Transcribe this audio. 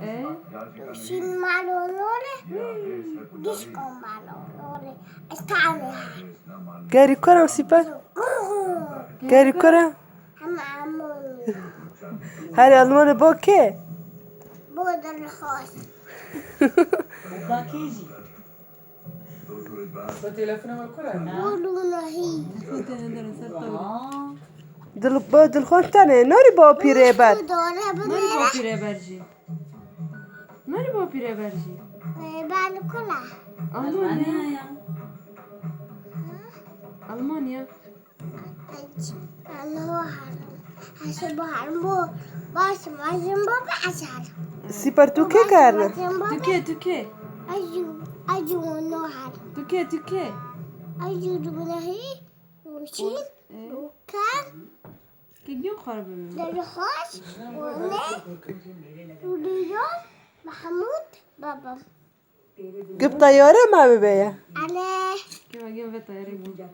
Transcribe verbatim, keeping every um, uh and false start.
E? Şîn malolore. Gişko malolore. Estane. Gerî kura Sîpar? Gerî kura? Hema amoni. Her Almanê bo kê? Bo dilxweş. Bakêjî. Te telefona we kura? Bo lunahî. Aa. Dil, bo dilxweş tenê. Norî bo pîrê ber. Dore Mani binêre. bapîrê ber jî. Mani bapîrê ber jî. Ben kula. Almanya. Almanya ya. Almanya. Allahu harim. Hasi bu harim bu. Baş majin bu bir açar. Sîpar tu kê kerine? Tu kê, tu kê? Ayu, ayu no harim. Tu kê, tu kê? Ayu lunahî. Şîn. E, Lukan. Kê giyo xwe bibî. Dilxweş. One. Luliyo. Mahmud. Babam. Gib teyare me bibe ye. Ale. Kê me giyo ve tayarê giyo.